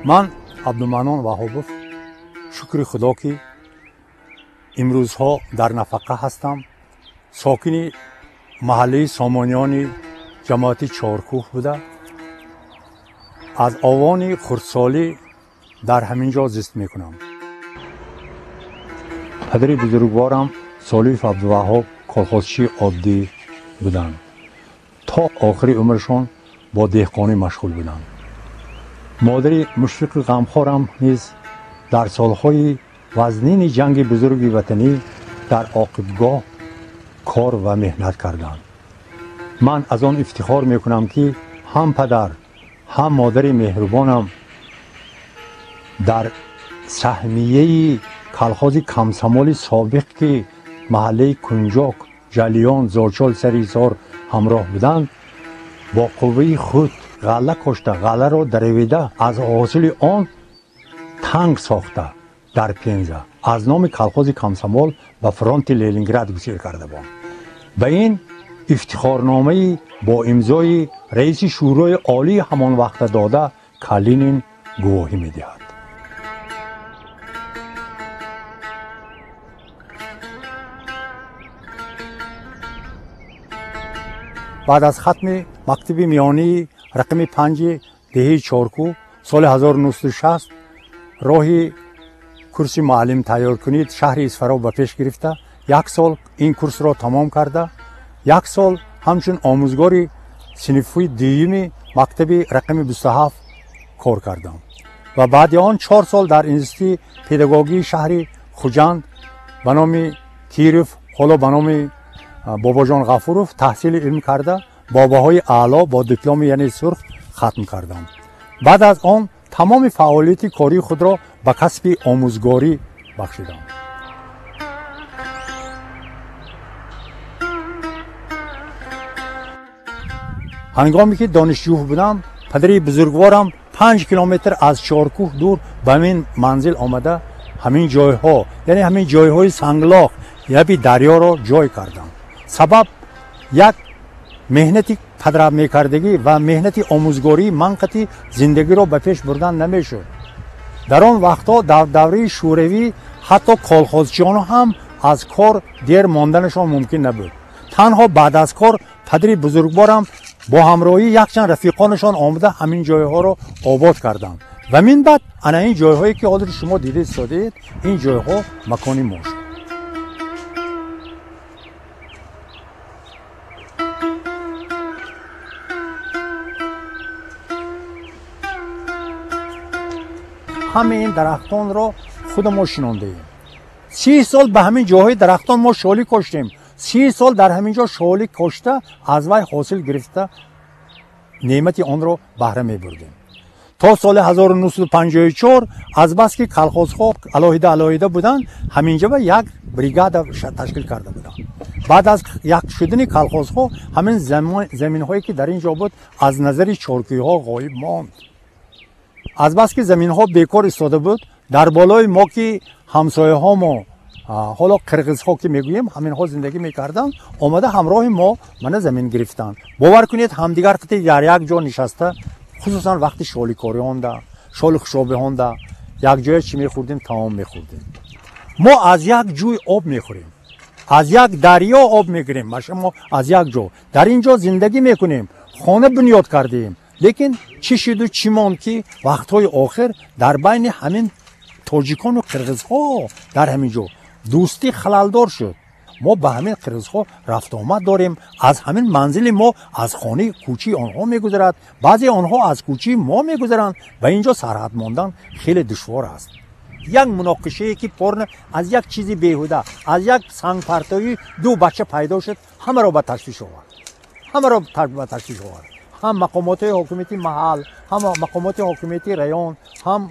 Ман Абдуманнон Ваҳобов, шукри Худо, ки имрӯзҳо дар нафақа ҳастам, сокини маҳаллаи Сомониёни ҷамоати Чоркӯҳ буда, аз овони хурдсолӣ дар ҳамин ҷо зист мекунам. Падари бузургворам Солиев Абдуваҳҳоб колхозчии оддӣ буданд. То охири умрашон бо деҳқонӣ машғул буданд. Модари мушфиқи ғамхорам низ дар солҳои вазнини ҷанги бузурги ватанӣ дар оқибгоҳ кор ва меҳнат карданд. Ман аз он ифтихор мекунам, ки ҳам падар, ҳам модари меҳрубонам дар саҳмияи колхози Комсомоли собиқ, ки маҳаллаи Кунҷок, Ҷалиён, Зочол, Сари Ҳисор ҳамроҳ буданд, бо қувваи худ ғалла кошта, ғалларо даравида, аз ҳосили он танк сохта, дар Пенза аз номи колхози Комсомол ба фронти Ленинград гусел карда буданд. Ба ин ифтихорномаи бо имзои раиси Шӯрои Олии ҳамон вақта дода Калинин гувоҳӣ медиҳад. Баъд аз хатми мактаби миёнии рақами 5 деҳаи Чоркӯ соли 1960 роҳи курси муаллим тайёркунӣ шаҳри Исфаро ба пеш гирифта, як сол ин курсро тамом карда, як сол ҳамчун омӯзгори синфи дуюми мактаби рақами 27 кор кардам ва баъди он 4 сол дар институти педагогии шаҳри Хуҷанд ба номи Киров, ҳоло ба номи Бобоҷон Ғафуров, таҳсили илм карда, бо баҳои аъло, бо дипломи яъне сурх хатм кардам. Баъд аз он тамоми фаъолияти кории худро ба касби омӯзгорӣ бахшидам. Ҳангоме ки донишҷӯ будам, падари бузургворам 5 километр аз Чоркӯҳ дур ба ҳамин манзил омада, ҳамин ҷойҳо, яъне ҳамин ҷойҳои санглоқ лаби дарёро ҷой кардам. Сабаб як меҳнати падарам мекардагӣ ва меҳнати омӯзгории ман қати зиндагиро ба пеш бурдан намешуд. Дар он вақтҳо, дар давраи шӯравӣ, ҳатто колхозчиён ҳам аз кор дер монданашон мумкин набуд. Танҳо баъд аз кор падари бузургворам бо ҳамроҳии якчанд рафиқонашон омада, ҳамин ҷойҳоро обод карданд ва мин баъд ана ин ҷойҳое, ки ҳозир шумо дида истодаед, ин ҷойҳо макони мо шуд. Ҳамаи ин дарахтонро худа мо шинондаем. 30 сол ба ҳамин ҷойҳои дарахтон мо шолӣ коштем. 30 сол дар ҳамин ҷо шолӣ кошта, аз вай ҳосил гирифта, неъмати онро баҳра мебурдем то соли 1954. Азбаски колхозҳо алоҳида алоҳида буданд, ҳаминҷа ба як бригада ташкил карда буданд. Баъд аз як шудани колхозҳо ҳамин заминҳое, ки дар ин ҷо буд, аз назари чоркӯиҳо ғоиб монд. Азбаски заминҳо бекор истода буд, дар болои мо, ки ҳамсояҳо мо, ҳоло қирғизҳо ки мегӯем, ҳаминҳо зиндагӣ мекарданд, омада ҳамроҳи мо мана замин гирифтанд. Бовар кунед, ҳамдигар қити дар як ҷо нишаста, хусусан вақти шоликориҳонда, шоли хушобиҳонда, якҷоя чӣ мехӯрдем? Таом мехӯрдем. Мо аз як ҷӯй об мехӯрем, аз як дарё об мегирем, мо аз як ҷо дар ин ҷо зиндагӣ мекунем, хона бунёд кардем. Лекин чӣ шуду чӣ монд, ки вақтҳои охир дар байни ҳамин тоҷикону қирғизҳо дар ҳамин ҷо дӯстӣ халалдор шуд. Мо ба ҳамин қирғизҳо рафтуомад дорем. Аз ҳамин манзили мо аз хонаи кӯчии онҳо мегузарад, баъзе онҳо аз кӯчии мо мегузаранд. Ба ин ҷо сарҳад мондан хеле душвор аст. Як муноқишае, ки порна аз як чизи беҳуда, аз як сангпартоӣ ду бача пайдо шуд, ҳамаро ба ташвиш овард, ҳамаро ба ташвиш овард. Ҳам мақомоти ҳокимияти маҳал, ҳам мақомоти ҳокимияти район, ҳам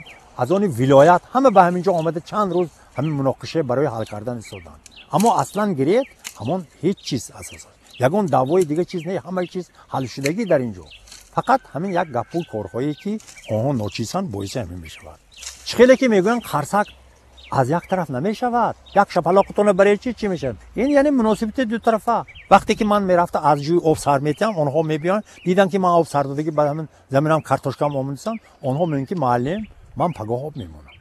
аз они вилоят, ҳама ба ҳамин ҷо омада, чанд рӯз ҳамин муноқиша барои ҳал кардан истоданд. Аммо аслан гиред, ҳамон ҳеҷ чиз асос ягон даъвои дига чиз не, ҳамаи чиз ҳалшудагӣ. Дар ин ҷо фақат ҳамин як гапу корҳое, ки онҳо ночизанд, боиси ҳамин мешавад. Чӣ хеле ки мегӯянд, қарсак аз як тараф намешавад. Як шапалоқатона барои чи чӣ мешавад? Ин яъне муносибати дутарафа. Вақте ки ман мерафта аз ҷӯи об сар метиҳам, онҳо мебиёнд, диданд, ки ман об сар додагӣ, ба ҳамин заминам картошкаам омадисам, онҳо мегӯянд, ки муаллим Ман пагоҳ об мемонам.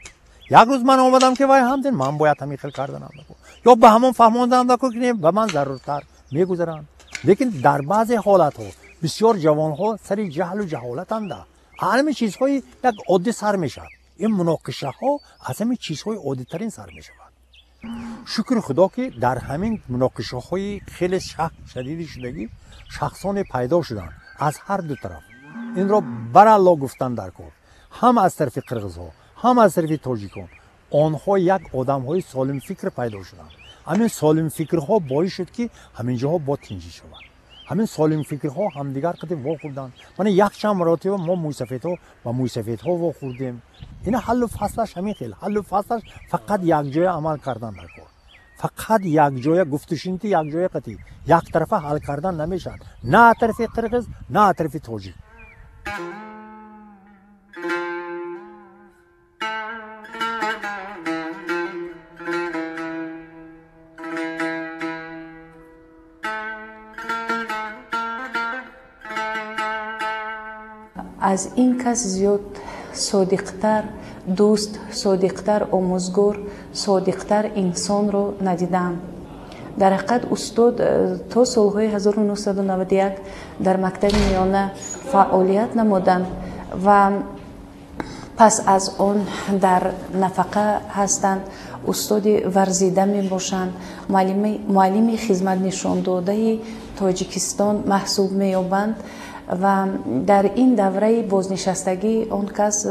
Як рӯз ман омадам ки вай ҳамдин, ман бояд ҳамин хел карданам дако. Ё ба ҳамон фаҳмонданам дако ки ба ман заруртар мегузаранд. Лекин дар баъзе ҳолатҳо бисёр ҷавонҳо сари ҷаҳлу ҷаҳолатанда. Ҳамин чизҳои як оддӣ сар мешавад. Ин муноқишаҳо аз ҳамин чизҳои оддитарин сар мешавад. Шукри худо ки дар ҳамин муноқишаҳои хеле шадиди шудагӣ шахсоне пайдо шуданд аз ҳар ду тараф. Инро баралло гуфтан дар кор. Ҳам аз тарафи қирғизҳо, ҳам аз тарафи тоҷикон. Онҳо як одамҳои солимфикр пайдо шуданд. Ҳамин солимфикрҳо боис шуд ки ҳамин ҷоҳо бо тинҷӣ шавад. Ҳамин солимфикрҳо ҳамдигар қади вохӯрданд. Мана якчанд маротиба мо мӯйсафедҳо ва мӯйсафедҳо вохӯрдем. Ина ҳаллу фаслаш ҳамин хел. Ҳаллу фаслаш фақат якҷоя амал кардан дар кор. Фақат якҷоя гуфтушунити якҷоя қатӣ. Яктарафа ҳал кардан намешавад. На аз тарафи қирғиз, на аз тарафи тоҷик. Аз ин кас зиёд содиқтар дӯст, содиқтар омӯзгор, содиқтар инсонро надидам. Дар ҳақиқат устод то солҳои 1991 дар мактаби миёна фаъолият намуданд ва пас аз он дар нафақа ҳастанд. Устоди варзида мебошанд, муаллими хизматнишондодаи Тоҷикистон маҳсуб меёбанд ва дар ин давраи бознишастагӣ он кас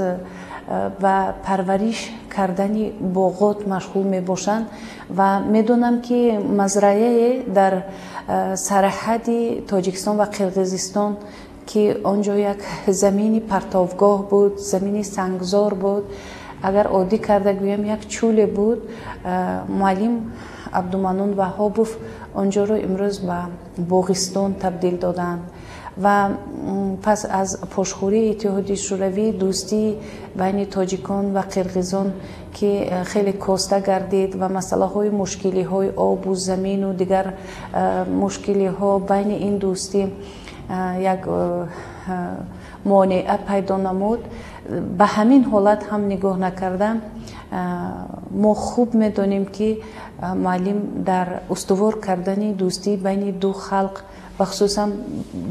ба парвариш кардани боғот машғул мебошанд ва медонам ки мазраяе дар сарҳади Тоҷикистон ва Қирғизистон ки он ҷо як замини партовгоҳ буд, замини сангзор буд, агар оддӣ карда гӯям як чӯле буд, муаллим Абдуманнон Ваҳобов он ҷоро имрӯз ба боғистон табдил доданд. Ва пас аз пошхӯрии Иттиҳоди Шӯравӣ дӯстии байни тоҷикон ва қирғизон ки хеле коста гардид ва масъалаҳои мушкилиҳои обу замину дигар мушкилиҳо байни ин дӯстӣ як монеа пайдо намуд. Ба ҳамин ҳолат ҳам нигоҳ накарда мо хуб медонем ки муаллим дар устувор кардани дӯстии байни ду халқ ва хусусан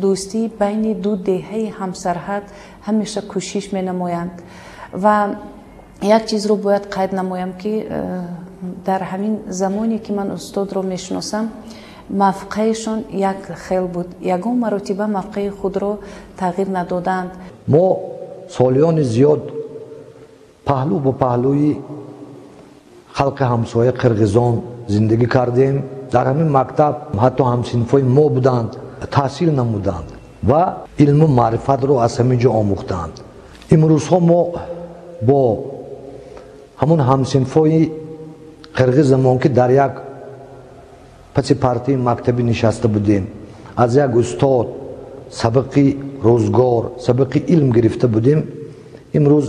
дӯстии байни ду деҳаи ҳамсарҳад ҳамеша кӯшиш менамоянд. Ва як чизро бояд қайд намоям ки дар ҳамин замоне ки ман устодро мешиносам, мавқеашон як хел буд. Ягон маротиба мавқеи худро тағйир надоданд. Мо солиёни зиёд паҳлӯ ба паҳлӯи халқи ҳамсоя қирғизон зиндагӣ кардем. Дар ҳамин мактаб ҳатто ҳамсинфҳои мо буданд, таҳсил намуданд ва илму маърифатро аз ҳамин ҷо омӯхтанд. Имрӯзҳо мо бо ҳамон ҳамсинфҳои қирғизамон ки дар як паси партии мактабӣ нишаста будем, аз як устод сабақи рӯзгор, сабақи илм гирифта будем, имрӯз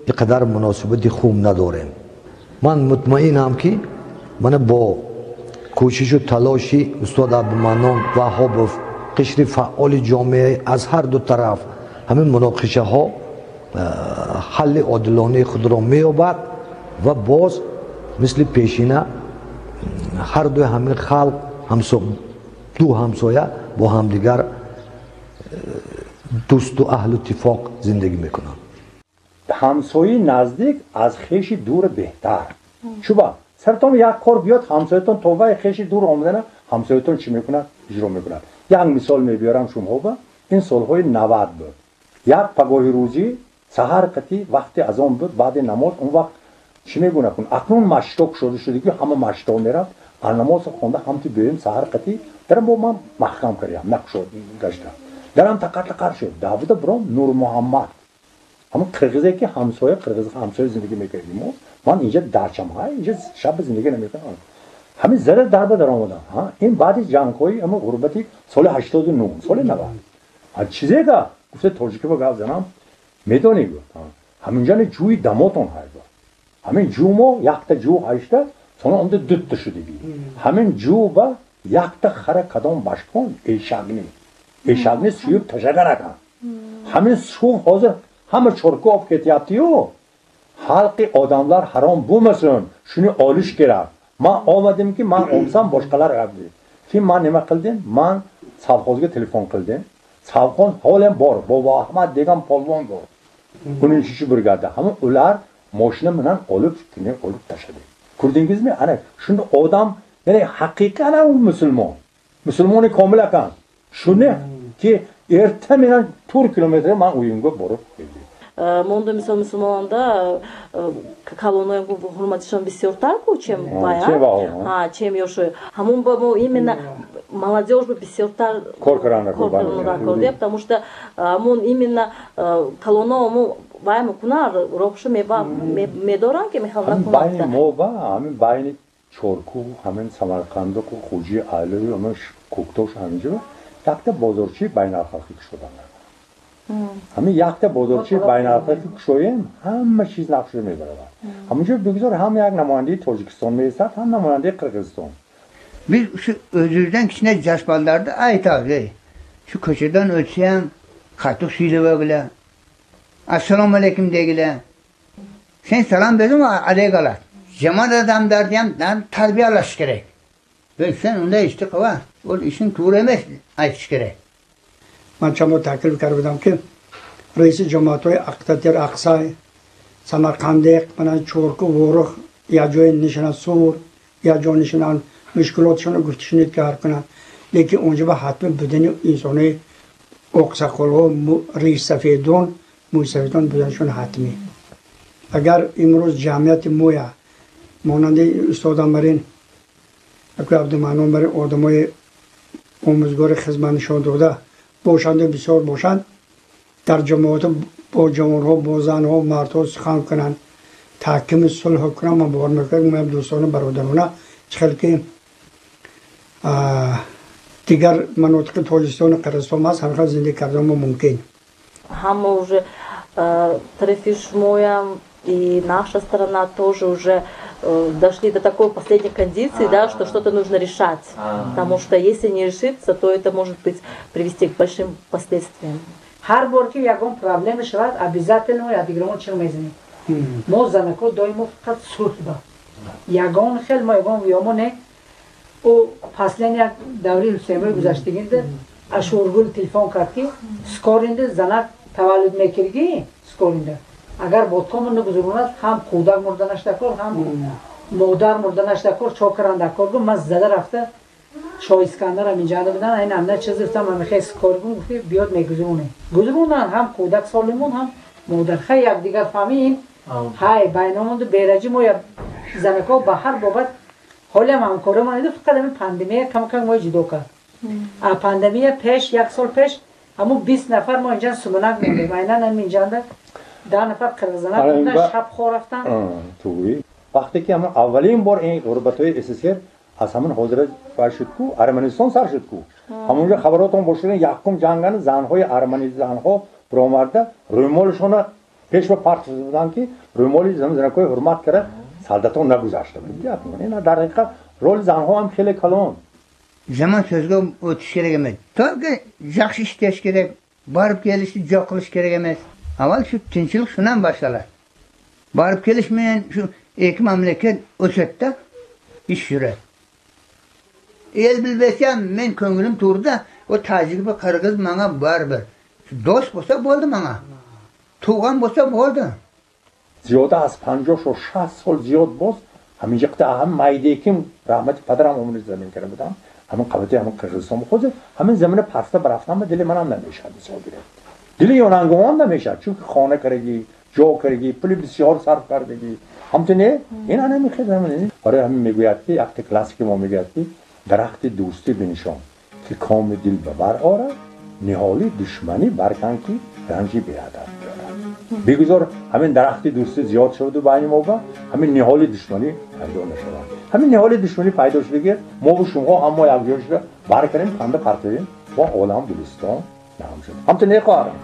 ин қадар муносибати хуб надорем. Ман мутмаинам ки мана бо кӯшишу талоши устод Абдуманнон Ваҳобов, қишри фаъоли ҷомеа аз ҳар ду тараф ҳамин муноқишаҳо ҳалли одилонаи худро меёбад ва боз мисли пешина ҳар дуи ҳамин халқ, ду ҳамсоя бо ҳамдигар дӯсту аҳлу иттифоқ зиндагӣ мекунанд. Ҳамсояи наздик аз хеши дур беҳтар. Чуба сартон як кор биёд, ҳамсоятон то вай хеши дур омадана ҳамсоятон чӣ мекунад? Иҷро мекунад. Як мисол мебиёрам шумоба. Ин солҳои 90 буд. Як пагоҳи рӯзӣ саҳар қатӣ вақти азон буд, баъди намоз он вақт чӣ мегӯна кун? Акнун машток шуда шудагӣ ҳама машток мерафт. А намоз хонда ҳамту биёем саҳар қатӣ дарам бо ман маҳкам кардам, нақшо гашта. Дарам тақар-тақар шуд. Давуда биром Нурмуҳаммад. Ҳамон қирғизе ки ҳамсоя, қирғиз ҳамсоя зиндагӣ мекардем мо. Ман инҷа дарчам, ҳа, инҷа шаб зиндагӣ намекардам. Ҳамин зара дарба даромадам, ҳа. Ин баъди ҷангҳои ҳамон ғурбати соли 89, соли 90. Ҳа, чизега гуфта тоҷикӣ ба гап занам, медонӣ гуфт. Ҳаминҷани ҷӯи дамотон ҳай гуфт. Ҳамин ҷӯ мо якта ҷӯ ҳашта, сона онда дутта шудагӣ. Ҳамин ҷӯ ба якта хара кадом башкон эшагни. Эшагни сӯюб ташаганакан. Ҳамин сув ҳозир ҳама чорку об кетяптию. Xalqi odamlar harom bo'lmasin, shuni olish kerak. Men olmadimki, men olsam boshqalar g'abdi. Keyin men nima qildim? Men savxozga telefon qildim. Savxoz hali ham bor, Bobo Ahmad degan polvon bor. Uning 3 brigada. Hamma ular mashina bilan olib, shuni olib tashladi. Ko'rdingizmi? Ana shunda odam, ya'ni haqiqiy ana u musulmon. Musulmoni komil ekan. Shuni ki erta bilan 4 kilometr men uyimga borib keldim. Монда мисол мусулмонда калоноем ҳурматишон бисёртар ку, чем вая, чем ёшо. Ҳамон ба мо именно молодежь бы бисёртар кор кардан, потому что ҳамон именно калоно мо вая мекунар, роҳшо медоранд ки мехоҳанд накунанд. Байни мо ба ҳамин байни Чорку, ҳамин Самарқанду, Хуҷи, Алӯ, ҳамин Кӯктош, ҳаминҷо якта бозорчии байналхалқӣ кушоданд. Ҳамин якта бозорчии байналхалқӣ кушоем, ҳама чиз нақшро мебарад. Ҳаминҷо бигзор ҳам як намояндаи Тоҷикистон меистад, ҳам намояндаи Қирғизистон. Biz shu o'zimizdan kichkina yosh bolalarni aytamiz. Shu ko'chadan o'tsa ham qattiq suylavergilar. Assalomu alaykum degilar. Sen salom berding, alayk oladi. Yomon odamlarni ham tarbiyalash kerak. Sen unday ishni qilma. U ishing to'g'ri emas aytish kerak. من چند بار تکلیف کرده بودم که رئیس جماعت های اقتدر اقصای سمرقندق من چورک و ورخ یا جای نشنن سور یا جای نشنن مشکلاتشون رو گفت شنید که هر کنن، لیکن اونجا به حتم بدن انسانه اقصاقل‌ها ریش سفیدون موی سفیدون بدنشون حتمی. اگر امروز جمعیت مویا مانند استادم برین اکو عبدالمنان برین آدمای آموزگار خدمت نشان داده باشند و بسیار باشند، در جماعت با جوانها با زنها مردها سخن کنند، تحکیم صلح کنند. من باور میکنم من دوستان برادرانه چخل که دیگر مناطق تاجیکستان و قرغیزستان هست همخواه زندگی کردن ما ممکن. همه уже тарафи шумоям и наша сторона тоже уже дошли до такой последней кондиции, да, что что-то нужно решать, потому что если не решится, то это может быть привести к большим последствиям. Ҳар бор ки ягон проблема шавад, обязательно якдигарамон чиқ мезанем. Мо занако доимо фақат сулҳ ба. Ягон хел мо ягон виёмо не. Ӯ паслен як даври Ҳусейнбой гузаштагинда Ашургул телефон кард ки скоринда занак таваллуд мекирги скоринда. Агар боткомон нагузаронад, ҳам кӯдак мурданаш дакор, ҳам модар мурданаш дакор, чо каран дакор. Гум ман зада рафта Шоҳ Искандар ҳам инҷанда будан, айн амна чиз гуфтам, ман мехоҳам скор гум, гуфти биёд мегузаронем. Гузаронанд, ҳам кӯдак солимон, ҳам модар. Хай якдигар фаҳми ин ҳай байномонду бераҷи мо я занако ба ҳар бобат ҳолиам ҳамкоримон иду фақат ҳамин пандемия кам-кам мо ҷудо кард. А пандемия пеш, як сол пеш, ҳамун 20 нафар мо инҷа суманак мондем. Айнан ҳамин инҷанда 10 нафар қирғизанак монданд, шаб хор рафтанд. Туғри. Вақте ки ҳамон аввалин бор ин ғурбатҳои СССР аз ҳамон ҳозира бар шуд ку, Арманистон сар шуд ку. Ҳамонҷо хабаротон бошад, якум ҷангани занҳои армани занҳо баромарда рӯмолшонро пеш ба парт шуда буданд ки рӯмоли занакҳои ҳурмат карда солдатон нагузашта буд. Ин дар ҳақиқат роли занҳо ҳам хеле калон. Жаман so'zga o'tish kerak emas. To'g'ri, yaxshi ishlash kerak, borib kelishni jo qilish kerak emas. Avval shu tinchlik shundan boshlanadi. Borib kelish bilan shu ikki mamlakat o'sadi-da, ish yuradi. El bilmasa ham men ko'nglim to'g'rida, o tojik va qirg'iz menga baribir. Do'st bo'lsa bo'ldi menga. Tug'an bo'lsa bo'ldi. Ziyoda аз 50 то 60 сол зиёд боз ҳамин ҷиқта ҳам майдеким раҳмати падарам умри замин карда будам. Ҳамин қабати ҳамин Қирғизистон худ ҳамин замина парста барафтан ба дили манам намешад мисол гирифт. Дили ёнангоҳам намешад, чунки хона кардаги, ҷо кардаги, пули бисёр сарф кардаги. Ҳамту не, ин ана мехед ҳамин. Барои ҳамин мегӯяд ки якта классики мо мегӯяд ки дарахти дӯстӣ бинишон ки коми дил ба бар орад, ниҳоли душманӣ баркан ки ранҷи беадаб биёрад. Бигузор ҳамин дарахти дӯстӣ зиёд шаваду байни мо ба ҳамин ниҳоли душманӣ пайдо нашавад. Ҳамин ниҳоли душманӣ пайдо шудагӣ мо бу шумоҳо ҳама якҷо шуда барканем, канда партоем ва олам гулистон нам шуд. Ҳамту не хоҳарам.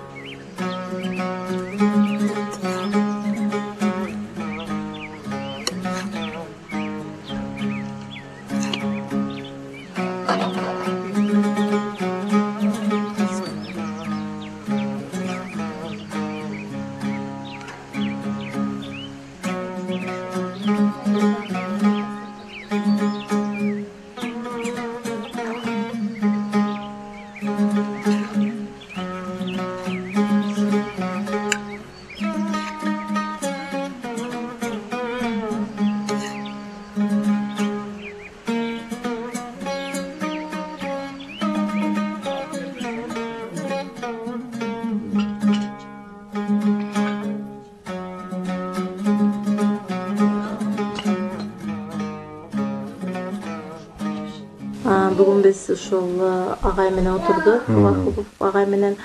Биз ушул агай менен отурдук, Вахубов агай менен.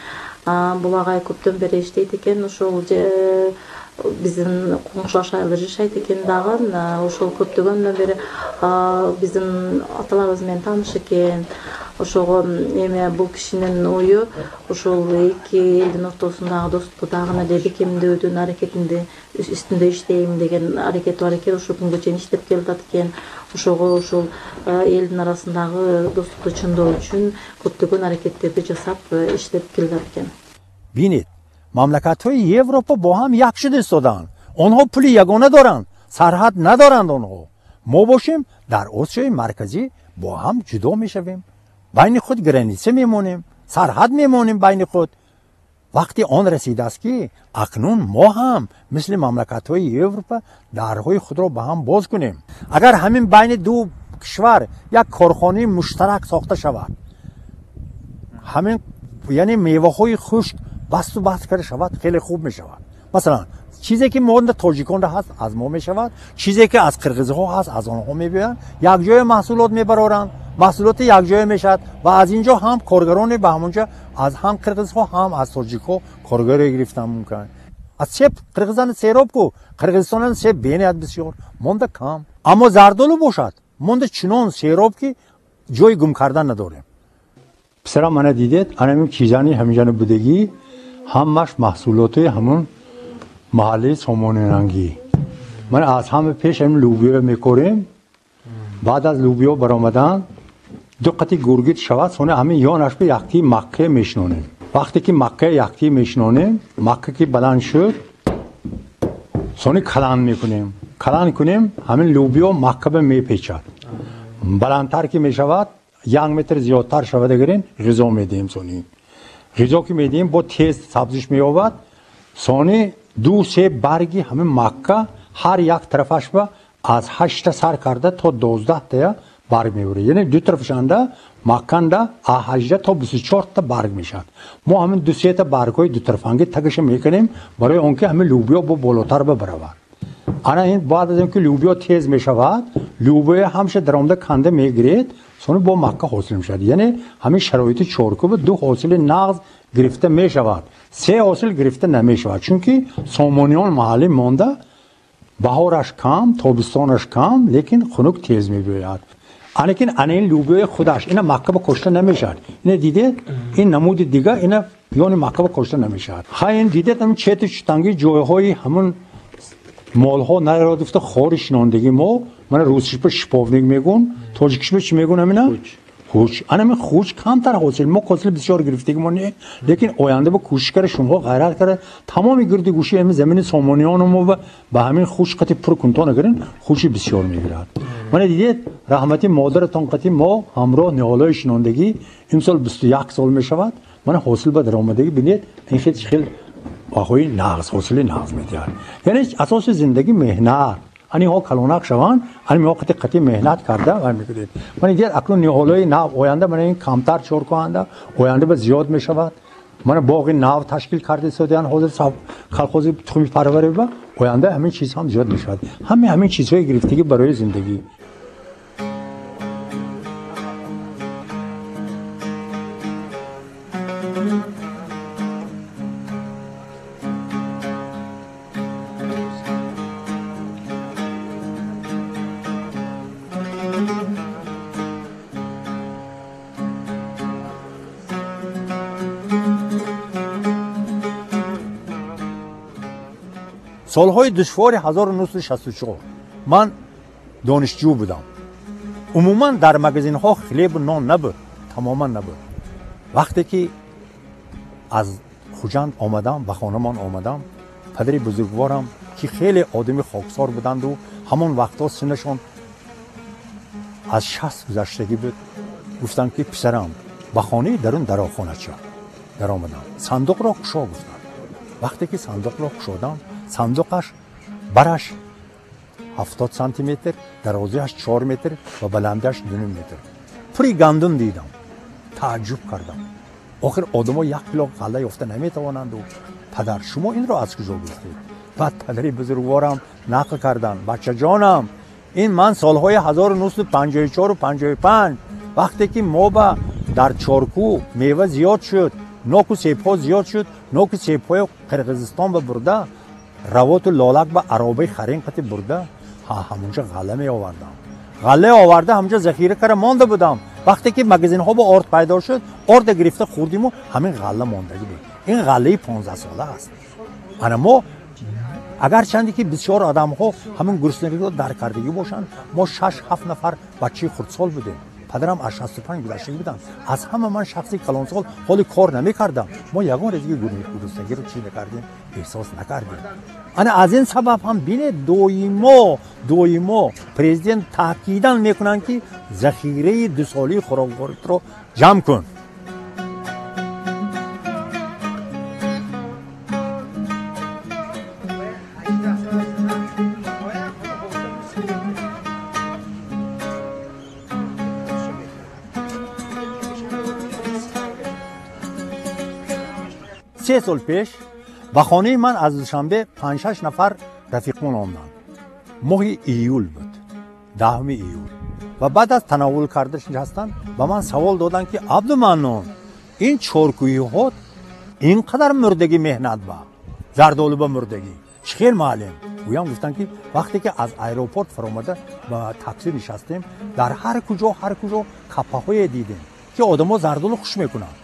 Бул агай көптөн бери иштейт экен, ушул биздин коңшулаш айылда жашайт экен дагы, ошол көптөгөндөн бери биздин аталарыбыз менен тааныш экен. Ошого эми бул кишинин ою ушул эки элдин ортосундагы достукту дагы эле бекемдөөдүн аракетинде үстүндө иштейм деген аракети бар экен. Ушул күнгө чейин иштеп келатат экен. Ошого ушул элдин арасындагы достукту чыңдоо үчүн көптөгөн аракеттерди жасап иштеп келатат экен. Бинед, мамлакатҳои Европа бо ҳам як шуда истодаанд. Онҳо пули ягона доранд, сарҳад надоранд онҳо. Мо бошем дар Осиёи Марказӣ бо ҳам ҷудо мешавем. Байни худ граница мемонем, сарҳад мемонем байни худ. Вақти он расидааст ки акнун мо ҳам мисли мамлакатҳои Европа дарҳои худро ба ҳам боз кунем. Агар ҳамин байни ду кишвар як корхонаи муштарак сохта шавад, ҳамин яъне меваҳои хушк басту баст карда шавад, хеле хуб мешавад. Масалан, чизе ки мо тоҷиконда ҳаст аз мо мешавад, чизе ки аз қирғизҳо ҳаст аз онҳо мебиёянд, якҷоя маҳсулот мебароранд, маҳсулоти якҷоя мешавад ва аз инҷо ҳам коргароне ба ҳамонҷо аз ҳам қирғизҳо ҳам аз тоҷикҳо коргаре гирифтан мумкин. Аз себ қирғизани сероб ку, Қирғизистонан себ бениҳоят бисёр, монда кам. Аммо зардолу бошад, монда чунон сероб ки ҷои гум кардан надорем. Писарам мана дидед, анамин чизани ҳаминҷани будагӣ ҳамаш маҳсулоти ҳамун маҳаллии сомонирангӣ. Ман аз ҳама пеш ҳамин лӯбиё мекорем. Баъд аз лӯбиё баромадан ду қати гургит шавад, сони ҳамин ёнаш ба якти макка мешинонем. Вақте ки макка якти мешинонем, макка ки баланд шуд, сони калан мекунем. Калан кунем, ҳамин лӯбиё макка ба мепечад. Баландтар ки мешавад, як метр зиёдтар шавад агарин, ғизо медиҳем сони. Ғизо ки медиҳем, бо тез сабзиш меёбад. Сони ду се барги ҳамин макка ҳар як тарафаш ба аз 8 сар карда то 12 барг мебурад. Яъне ду тарафашанда макканда аз 18 то 24 та барг мешавад. Мо ҳамин ду сета баргҳои дутарафанги тагаша мекунем барои он ки ҳамин лӯбиё бо болотар бибаравад. Ана ин баъд аз он ки лӯбиё тез мешавад, лӯбиё ҳамша даромада канда мегиред, сони бо макка ҳосил мешавад. Яъне ҳамин шароити чоркуба ду ҳосили нағз гирифта мешавад, се ҳосил гирифта намешавад, чунки сомониён маҳаллӣ монда, баҳораш кам, тобистонаш кам, лекин хунук тез мебиёяд. Алекин ана ин лӯбиёи худаш ина макка ба кошта намешавад. Ина дидед, ин намуди дига ина ёни макка ба кошта намешавад. Ха ин дидед ҳамин чету чутанги ҷойҳои ҳамун молҳо нарадуфта хори шинондагӣ мо, мана русишба шиповник мегӯн, тоҷикишба чӣ мегӯн ҳамина? Хуч. Ана ҳамин хуч камтар ҳосил, мо ҳосили бисёр гирифтагӣ мо не, лекин оянда ба кӯшиш карда, шумоҳо ғайрат карда, тамоми гирди гӯши ҳамин замини сомониёну мо ба ҳамин хуч қати пур кунтон агарин, хучи бисёр мегирад. Мана дидед, раҳмати модаратон қати мо ҳамроҳ ниҳолҳои шинондагӣ имсол 21 сол мешавад, мана ҳосил ба даромадагӣ бинед, ин хел хел баҳои нағз, ҳосили нағз медиҳад. Яъне асоси зиндагӣ меҳнат. Аниҳо калонак шаванд, аниҳо қати қати меҳнат карда ва мекунед. Мана дидед, акнун ниҳолҳои нав оянда мана ин камтар чоркуҳанда, оянда ба зиёд мешавад. Мана боғи нав ташкил карда истодаянд ҳозир колхози тухми парварӣ ба оянда ҳамин чиз ҳам зиёд мешавад. Ҳамин чизҳои гирифтагӣ барои зиндагӣ. Солҳои душвори 1964 ман донишҷӯ будам. Умуман дар магазинҳо хлебу нон набуд, тамоман набуд. Вақте ки аз Хуҷанд омадам, ба хонамон омадам, падари бузургворам ки хеле одами хоксор буданду ҳамон вақтҳо синнашон аз 60 гузаштагӣ буд, гуфтанд ки писарам, ба хонаи дарун дарохонача даромадам. Сандуқро кушо гуфтанд. Вақте ки сандуқро кушодам, сандуқаш бараш 70 сантиметр, дарозиаш 4 метр ва баландиаш 2,5 метр. Пури гандум дидам. Тааҷҷуб кардам. Охир одамо як кило ғалла ёфта наметавонанду. Падар, шумо инро аз куҷо гирифтед? Баъд падари бузургворам нақл карданд: бачаҷонам, ин ман солҳои 1954 55 Вақте ки мо ба дар Чоркӯ мева зиёд шуд, ноку себҳо зиёд шуд, ноку себҳои Қирғизистон ба бурда, равоту лолак ба аробаи харин қати бурда, ҳамунҷа ғалла меовардам. Ғалла оварда ҳамунҷа захира кара монда будам. Вақте ки магазинҳо ба орд пайдо шуд, орда гирифта хӯрдиму ҳамин ғалла мондагӣ буд. Ин ғаллаи 15 сола аст. Ана мо агарчанде ки бисёр одамҳо ҳамин гуруснагиро дарк кардагӣ бошанд, мо 6-7 нафар бачаи хурдсол будем. Падарам аз 65 гузаштагӣ буданд. Аз ҳама ман шахси калонсол ҳоли кор намекардам. Мо ягон резги гуруснагиро чӣ накардем, эҳсос накардем. Ана аз ин сабаб ҳам бинед, доимо президент таъкидан мекунанд, ки захираи дусолии хӯрокворитро ҷамъ кун. Се сол пеш ба хонаи ман аз Душанбе 5-6 нафар рафиқон омаданд. Моҳи июл буд, 10 июл. Ва баъд аз танаввул карда нишастанд, ба ман савол доданд, ки Абдуманнон, ин чоркӯиҳо ин қадар мурдагӣ меҳнат ба зардолу ба мурдагӣ чӣ хел маълим? Гӯям гуфтанд, ки вақте ки аз аэропорт фаромада ба такси нишастем, дар ҳар куҷо каппаҳое дидем, ки одамо зардолу хуш мекунанд.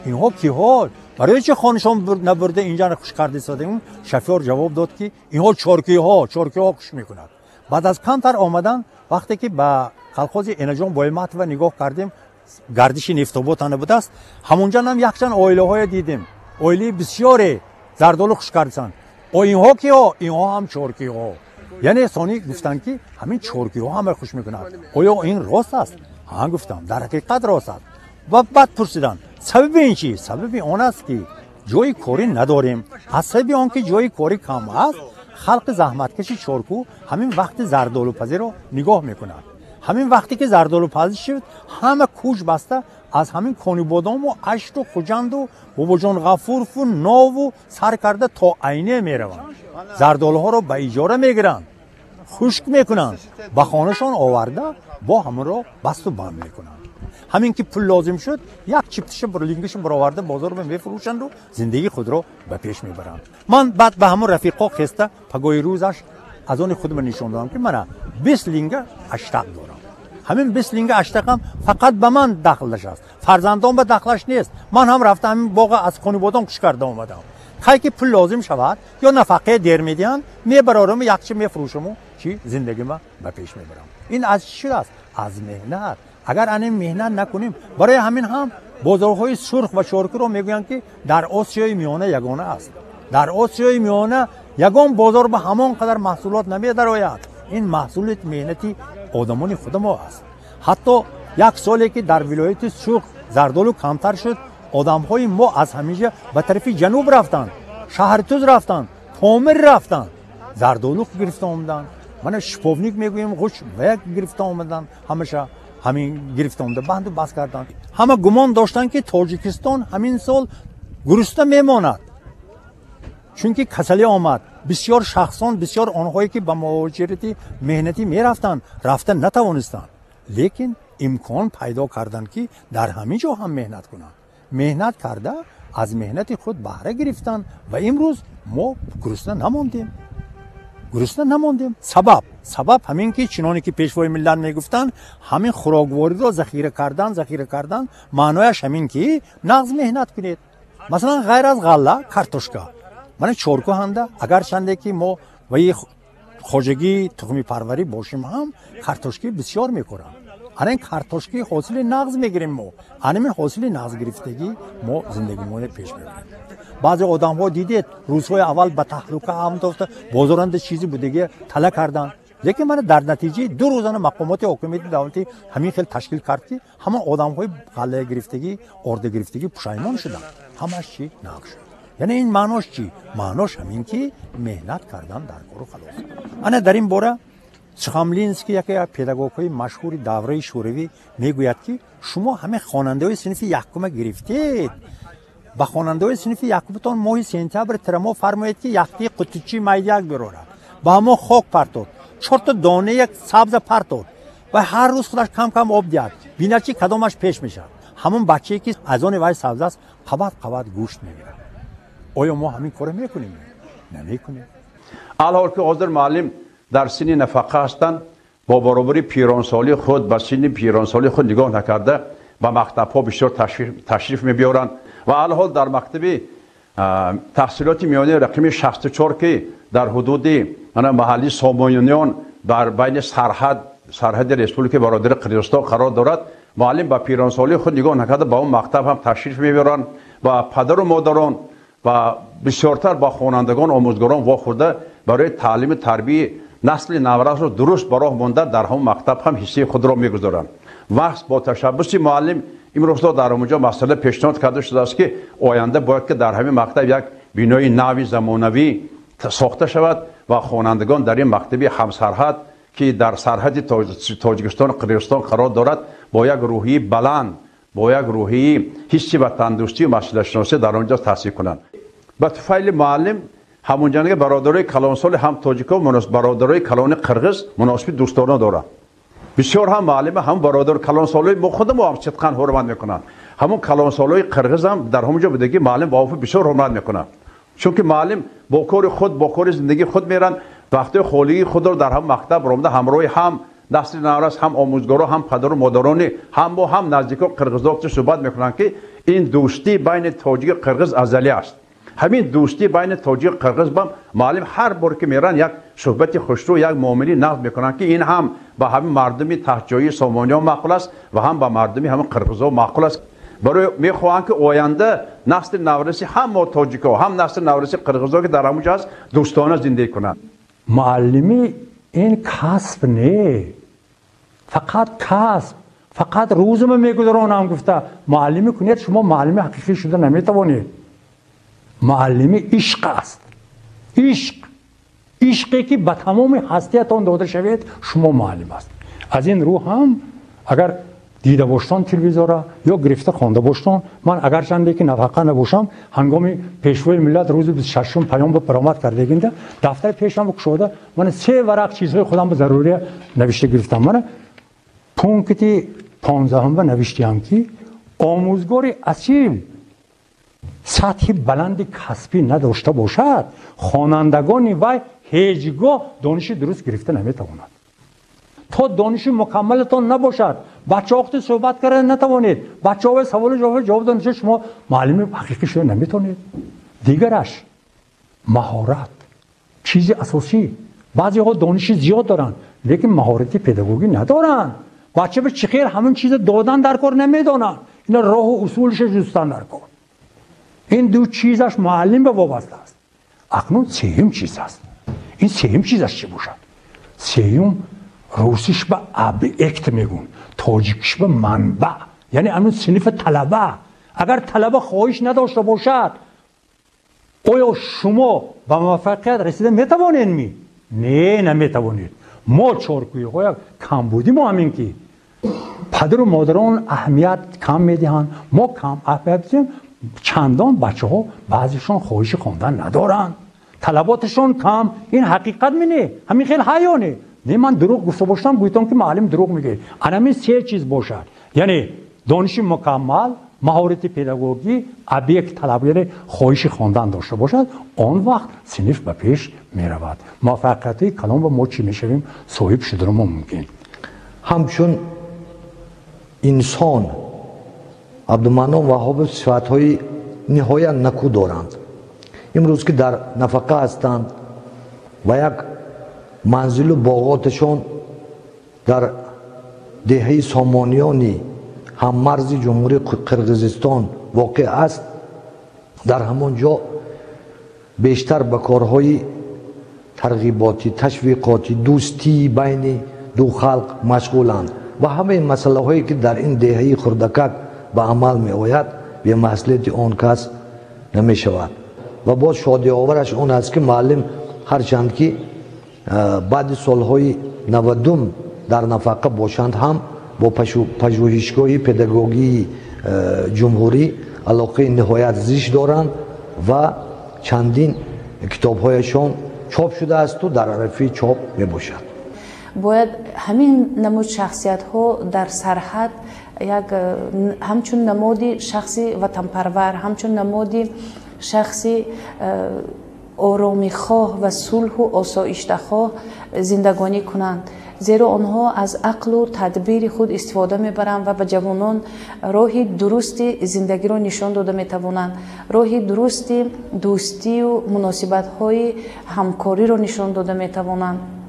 Инҳо киҳо? Барои чӣ хонашон набурда инҷа хуш карда истодем? Шофёр ҷавоб дод, ки инҳо чоркиҳо хуш мекунад. Баъд аз камтар омадан, вақте ки ба колхози Энаҷон Бойматова нигоҳ кардем, гардиши нефтобод ана будааст, ҳамонҷа ҳам якчанд оилаҳое дидем. Оилаи бисёре зардолу хуш карданд. Инҳо киҳо? Инҳо ҳам чоркиҳо. Яъне сони гуфтанд, ки ҳамин чоркиҳо ҳама хуш мекунад. Оё ин рост аст? Ҳа, гуфтам, дар ҳақиқат рост аст. Ва баъд пурсиданд, сабаби ин чи? Сабаби он аст, ки ҷои корӣ надорем. Аз сабаби он ки ҷои корӣ кам аст, халқи заҳматкаши Чоркӯ ҳамин вақти зардолупазиро нигоҳ мекунад. Ҳамин вақте ки зардолупазӣ шуд, ҳама кӯч баста аз ҳамин Конибодому, Ашту, Хуҷанду, Бобоҷон Ғафурову, Нову сар карда то Айне мераванд. Зардолуҳоро ба иҷора мегиранд, хушк мекунанд, ба хонашон оварда бо ҳамонро басту банд мекунанд. Ҳамин ки пул лозим шуд, як чиптиша лингиша бароварда бозор мефурӯшанду зиндагии худро ба пеш мебаранд. Ман баъд ба ҳамон рафиқо хеста пагоҳи рӯзаш аз они худро нишон додам, ки мана 20 линга аштақ дорам. Ҳамин 20 линга аштақам фақат ба ман дахлаш аст, фарзандон ба дахлаш нест. Ман ҳам рафта ҳамин боға аз Конибодон хуш карда омадам. Кай ки пул лозим шавад ё нафақае дер медиҳанд, мебарорам, якчи мефурӯшаму чи зиндагима ба пеш мебарам. Ин аз чӣ шудааст? Аз меҳнат. Агар анин меҳнат накунем, барои ҳамин ҳам бозорҳои сурх ва чоркӯро мегӯянд, ки дар Осиёи Миёна ягона аст. Дар Осиёи Миёна ягон бозор ба ҳамон қадар маҳсулот намедарояд. Ин маҳсули меҳнати одамони худамо аст. Ҳатто як соле ки дар вилояти Суғд зардолу камтар шуд, одамҳои мо аз ҳаминҷа ба тарафи ҷануб рафтанд, Шаҳртуз рафтанд, Помир рафтанд, зардолу гирифта омаданд. Мана шиповник мегӯем, ғуш ва як гирифта омаданд, ҳамаша ҳамин гирифта омада банду бас карданд. Ҳама гумон доштанд, ки Тоҷикистон ҳамин сол гурусна мемонад, чунки касалӣ омад. Бисёр шахсон, бисёр онҳое ки ба муҳоҷирати меҳнатӣ мерафтанд, рафта натавонистанд, лекин имкон пайдо карданд, ки дар ҳамин ҷо ҳам меҳнат кунанд. Меҳнат карда аз меҳнати худ баҳра гирифтанд ва имрӯз мо гурусна намондем. Гурусна намондем. Сабаб ҳамин ки чуноне ки пешвои миллат мегуфтанд, ҳамин хӯроквориро захира кардан маънояш ҳамин ки нағз меҳнат кунед. Масалан, ғайр аз ғалла, картошка. Мана Чоркӯ ҳанда, агарчанде ки мо ваи хоҷагии тухмипарварӣ бошем ҳам, картошки бисёр мекоранд. Ана ин картошки ҳосили нағз мегирем мо. Анамин ҳосили нағз гирифтагӣ мо зиндагимонро пеш мебарем. Баъзе одамҳо дидед, рӯзҳои аввал ба таҳлука андохта бозоранда чизи будагӣ тала карданд. Лекин мана дар натиҷаи 2 рӯзана мақомоти ҳокимияти давлатӣ ҳамин хел ташкил кард, ки ҳама одамҳои ғалла гирифтагӣ, орда гирифтагӣ пушаймон шуданд. Ҳамаш чӣ нағз шуд. Яъне ин маънош чӣ? Маънош ҳамин ки меҳнат кардан дар кору халос. Ана дар ин бора Сухомлинский, яке аз педагогҳои машҳури давраи шӯравӣ, мегӯяд, ки шумо ҳамин хонандаҳои синфи якума гирифтед, ба хонандаҳои синфи якумтон моҳи сентябр тирамо фармоед, ки яхтии қутучи майдияк бирорад, ба ҳамон хок партод, 4 та дона як сабза партод. Ва ҳар рӯз худаш кам кам об диҳад, бинад, чи кадомаш пеш мешавад. Ҳамон бачае, ки аз они вай сабз аст, қабат қабат гӯшт мегирад. Оё мо ҳамин корро мекунем? Намекунем. Алҳол ки ҳозир муаллим дар синни нафақа ҳастанд, бо баробари пиронсолии худ, ба синни пиронсолии худ нигоҳ накарда, ба мактабҳо бисёр ташриф мебиёранд. Ва алҳол дар мактаби таҳсилоти миёнаи рақами 64, ки дар ҳудуди маҳалли Сомониён, дар байни сарҳади республикаи бародари Қирғизистон қарор дорад, муаллим ба пиронсолии худ нигоҳ накарда, ба он мактаб ҳам ташриф мебиёранд ва падару модарон ва бисёртар ба хонандагон, омӯзгорон вохӯрда, барои таълиму тарбияи насли наврасро дуруст ба роҳ монда, дар ҳамон мактаб ҳам ҳиссаи худро мегузоранд. Вақт бо ташаббуси муаллим имрӯзҳо дар ҳамонҷо масъала пешниҳод карда шудааст, ки оянда бояд ки дар ҳамин мактаб як бинои нави замонавӣ сохта шавад ва хонандагон дар ин мактаби ҳамсарҳад, ки дар сарҳади Тоҷикистону Қирғизистон қарор дорад, бо як рӯҳияи баланд, бо як рӯҳияи ҳисси ватандӯстию масъулиятшиносӣ дар он ҷо таҳсил кунанд. Ба туфайли муаллим ҳамонҷонига бародарои калонсоли ҳам тоҷико, бародарои калони қирғиз муносиби дӯстона доранд. Бисёр ҳам муаллима ҳам бародар калонсолои мо худамо ҳам сидқан ҳурмат мекунанд. Ҳамон калонсолои қирғиз ҳам дар ҳамон ҷо будагӣ муаллим Ваҳобов бисёр ҳурмат мекунанд, чунки муаллим бо кори худ, бо кори зиндагии худ меранд, вақтҳои холигии худро дар ҳам мактаб ромда, ҳамроҳи ҳам насли наврас, ҳам омӯзгоро, ҳам падару модарони ҳам мо, ҳам наздико қирғизо суҳбат мекунанд, ки ин дӯстӣ байни тоҷику қирғиз азалӣ аст. Ҳамин дӯстӣ байни тоҷику қирғиз ба муаллим ҳар бор ки меранд, як суҳбати хушрӯ, як муомилаи нағз мекунанд, ки ин ҳам ба ҳамин мардуми таҳтҷоии Сомониён маъқул аст ва ҳам ба мардуми ҳамин қирғизо маъқул аст. Барои мехоҳанд, ки оянда насли навраси ҳам мо тоҷико, ҳам насли навраси қирғизо, ки дар ҳамон ҷо аст, дӯстона зиндагӣ кунанд. Муаллимӣ ин касб не, фақат касб, фақат рӯзама мегузаронам гуфта муаллимӣ кунед, шумо муаллими ҳақиқӣ шуда наметавонед. Муаллимӣ ишқ аст, ишқ, ишқе ки ба тамоми ҳастиятон дода шавед, шумо муаллим аст. Аз ин рӯ ҳам агар дида боштон телевизора ё гирифта хонда боштон, ман агарчанде ки нафақа набошам, ҳангоми Пешвои миллат рӯзи 26-ум паём ба баромад кардагинда, дафтари пешам кушода, ман се варақ чизҳои худам ба зарурия навишта гирифтам. Мана пункти 15-ум ба навиштиам, ки омӯзгори асил сатҳи баланди касбӣ надошта бошад, хонандагони вай ҳеҷ гоҳ дониши дуруст гирифта наметавонад. То дониши мукаммалатон набошад, бачаҳо вақте суҳбат карда натавонед, бачаҳо саволу ҷавоб дода, шумо муаллими ҳақиқӣ шуда наметавонед. Дигараш маҳорат, чизи асосӣ. Баъзеҳо дониши зиёд доранд, лекин маҳорати педагогӣ надоранд. Бача ба чӣ хел ҳамон чиза додан дар кор намедонанд, ина роҳу усулша ҷустан дар кор. Ин ду чизаш муаллим ба вобаста аст. Акнун сеюм чиз аст. Ин сеюм чизаш чӣ бошад? Сеюм русиш ба объект мегӯн, тоҷикиш ба манбаъ, яъне ҳамин синфи талаба. Агар талаба хоҳиш надошта бошад, оё шумо ба муваффақият расида метавонед? Ми не, наметавонед. Мо чоркӯиҳоя камбудӣ мо ҳамин, ки падару модарон аҳамият кам медиҳанд, мо кам аҳамият медиҳем. Чандон бачаҳо баъзешон хоҳиши хондан надоранд, талаботашон кам. Ин ҳақиқат ми не? Ҳамин хел ҳаёне? Не, ман дурӯғ гуфта бошам, гӯйтон ки муаллим дурӯғ мегӯяд. Анамин се чиз бошад, яъне дониши мукаммал, маҳорати педагогӣ, объект талаб, яъне хоҳиши хондан дошта бошад, он вақт синф ба пеш меравад, муваффақиятҳои калон ба мо чӣ мешавем, соҳиб шударо мо мумкин. Ҳамчун инсон Абдуманнон Ваҳобов сифатҳои ниҳоят накӯ доранд. Имрӯз ки дар нафақа ҳастанд ва як манзилу боғоташон дар деҳаи Сомониёни ҳаммарзи Ҷумҳурии Қирғизистон воқеъ аст, дар ҳамон ҷо бештар ба корҳои тарғиботӣ, ташвиқотӣ, дӯстии байни ду халқ машғуланд ва ҳамаи масъалаҳое ки дар ин деҳаи хурдакак ба амал меояд, бемаслиҳати он кас намешавад. Ва боз шодиовараш он аст, ки муаллим ҳарчанд ки баъди солҳои 90-ум дар нафақа бошанд ҳам, бо пажӯҳишгоҳи педагогии ҷумҳурӣ алоқаи ниҳоят зиш доранд ва чандин китобҳояшон чоп шудаасту дар арафаи чоп мебошад. Бояд ҳамин намуд шахсиятҳо дар сарҳад як ҳамчун намоди шахси ватанпарвар, ҳамчун намоди шахси оромихоҳ ва сулҳу осоиштахоҳ зиндагонӣ кунанд, зеро онҳо аз ақлу тадбири худ истифода мебаранд ва ба ҷавонон роҳи дурусти зиндагиро нишон дода метавонанд, роҳи дурусти дӯстию муносибатҳои ҳамкориро нишон дода метавонанд.